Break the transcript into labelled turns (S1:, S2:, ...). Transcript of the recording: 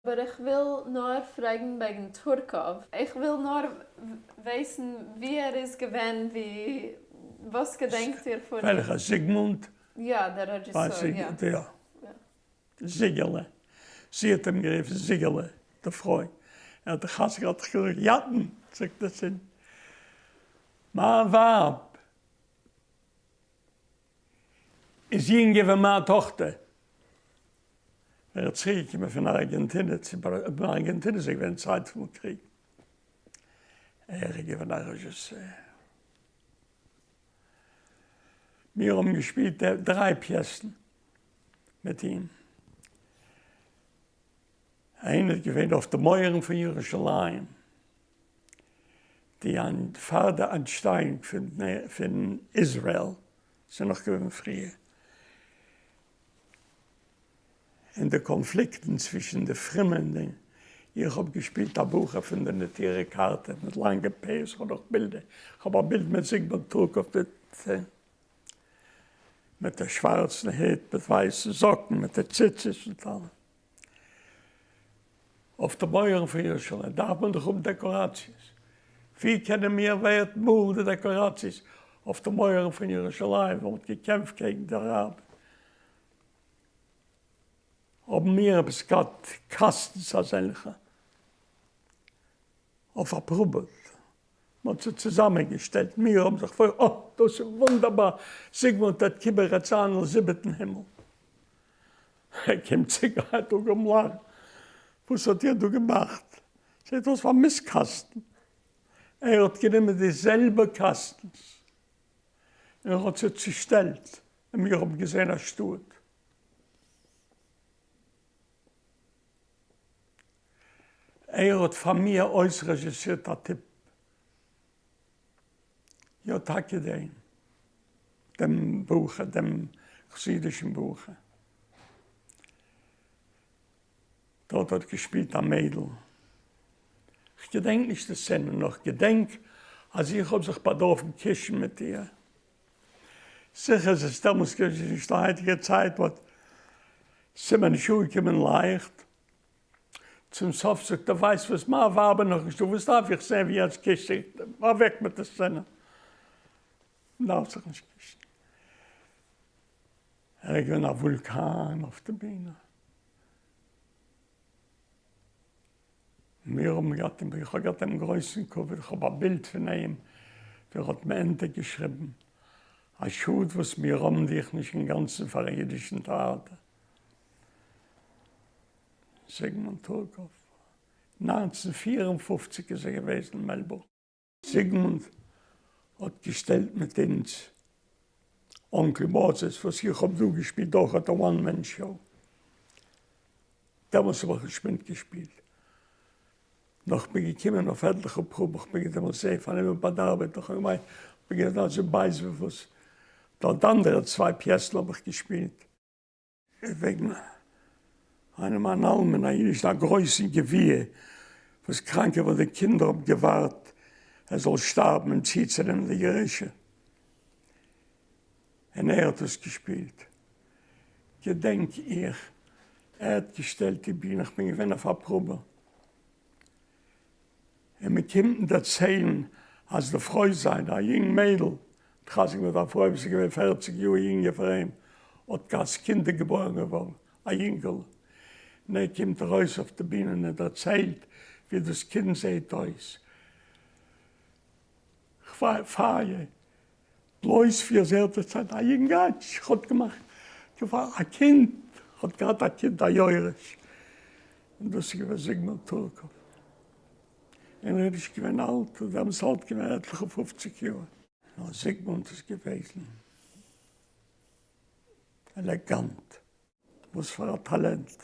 S1: אבער איך וויל נאר פרעגן וועגן טורקאוו, איך וויל נאר וויסן ווי ער איז געווען, ווי, וואס געדענקט איר פון אים?
S2: וועלכער? זיגמונד?
S1: יא, דער רעזשיסאר, יא.
S2: יא. זיגעלע. זי האט אים גערופן זיגעלע, די פרוי. ער האט די חתונה געהאט זיך געזאגט יאטן, זאגט ער צו מיין ווייב איז יונגער ווי מיין טאכטער. ער איז צוריק געקומען פון ארגענטינע צו ארגענטינע איז ער געווען צייט פון קריג. ער איז געווען א רעזשיסער. מיר האבן געשפילט דריי פיעסן מיט אים. איינע איז געווען אויף די מויערן פון ירושלים, די פאר די אנטשטייאונג פון איזראעל, ס'איז נאך געווען פריער, און די קאנפליקטן צווישן די פרומע און די, איך האב געשפילט א בחור פון די נטורי קרתא מיט לאנגע פאות, איך האב נאך בילדער, איך האב א בילד מיט זיגמונד טורקאוו מיט די שווארצן הוט, מיט ווייסע זאקן, מיט די ציצית מיט אלעם. אויף די מויערן פון ירושלים דארף מען דאך האבן דעקאראציעס, ווי קענען מיר ווערט מאלן די דעקאראציעס אויף די מויערן פון ירושלים וואו מ'האט געקעמפט קעגן די אראבער? האבן מיר עפעס געהאט קאסטנס אזעלכע אויף א פראבע? מען האט זיי צוזאמען געשטעלט, מיר האבן זיך פאר, אה, דאס איז וואונדערבאר, זיגמונד האט קיבער ר' זיינעל זיבעטן הימל. ער קומט צו גיין דא געמלאכט, וואס האט איר דא געמאכט? זעט אויס פאר מיסט קאסטן. ער האט גענומען די זעלבע קאסטנס און ער האט זיי צושטעלט און מיר האבן געזען א שטאט. ער האט פאר מיר אויסרעזשיסירט א טיפ. יא טאקע דעם. דעם בחור, דעם חסידישן בחור. דארט האט געשפילט א מיידל. כ'געדענק נישט די סצענע, נאר כ'געדענק אז איך האב זיך באדארפן קישן מיט איר. זיכער איז עס דעמאלטס געווען נישט די היינטיגע צייט but ס'איז מיר נישט אנגעקומען לייכט. צום סוף זאגט ער ווייסט וואס מיין ווייב איז נאכנישט דא וואס דארף איך זען ווי יענץ קישט זיך, אוועק מיט די סצענע. מ'דארף זיך נישט קישן. ער איז געווען א וואולקאן אויף די בינע. מיר האבן געהאט אים, איך האב געהאט דעם גרויסן כבוד, איך האב א בילד פון אים ווי ער האט מיר אונטערגעשריבן, א שאד וואס מיר האבן דיך נישט אינגאנצן פארן אידישן טעאטער. זיגמונד טורקאוו, 1954 איז ער געוועזן אין מעלבורן. זיגמונד האט געשטעלט מיט אונז Uncle Moses וואס איך האב דא געשפילט אויך האט א one man show. דעמאלס האב איך נישט מיטגעשפילט. נאר כ'בין געקומען אויף עטליכע פראבן, כ'בין געווען דעמאלס זייער פארנומען ביי די ארבעט, נאך כ'האב געמיינט כ'בין געווען אזוי בייז ווי וואס. דארט אנדערע צוויי פיעסן האב איך געשפילט. וועגן איינעם אן אלמן, א אידישן א גרויסן גביר, וואס קראנק איז, וואס די קינדער האבן געווארט ער זאל שטארבן אים צוצונעמען די ירושה, און ער האט עס געשפילט, געדענק איך, ער האט געשטעלט די בינע, איך בין געווען אויף א פראבע, און מען קומט און דערציילן אז די פרוי זיינע, א יונג מיידל, האט חתונה געהאט א פרוי וואס איז געווען פערציג יאר יונגער פאר אים, האט געהאט ס'קינד איז געבוירן געווארן, א יונגעלע, און ער קומט ארויס אויף די בינע און ער דערציילט ווי דאס קינד זעהט אויס, פייער, בלויז ווי אזוי האט דערציילט א יונגאטש האט געמאכט א קינד, האט געהאט א קינד א יורש, און דאס איז געווען זיגמונד טורקאוו, און ער איז נישט געווען אלט, ער איז דעמאלטס אלט געווען עטליכע פופציג יאר. נאר זיגמונד איז געוועזן עלעגאנט. וואס פאר א טאלענט.